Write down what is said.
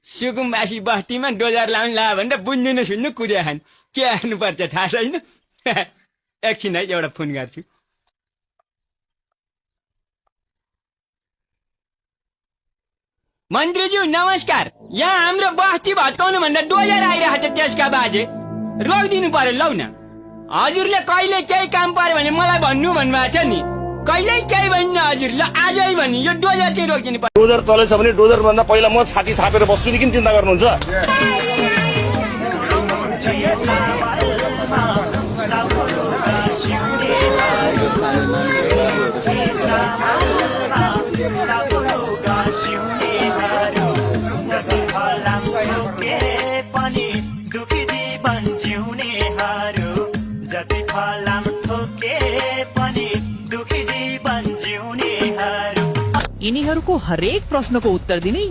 सुकुम्बासी बस्तीमा डोजर लाउनु ला भनेर बुझ्नु न सुन्नु कुद्या खान के हाल्नुपर्छ थाहा छैन। एकछिन है एउटा फोन गर्छु। मन्त्रीज्यू नमस्कार, यहाँ हाम्रो बस्ती भत्काउनु भन्दा डोजर आइरहेको छ, त्यसका बाजे रोकिदिनु पर्यो। लौ न, हजुरले कहिले केही काम पर्यो भने मलाई भन्नु भन्नुभएको छ नि, कहिले केही भन्नु हजुर। ल आजै भन्नु, यो डोजर चाहिँ रोकिदिनु पर्यो। डोजर चलेछ भने डोजर भन्दा पहिला म छाती थापेर बस्छु नि, किन चिन्ता गर्नुहुन्छ? यिनीहरूको हरेक प्रश्नको उत्तर दिने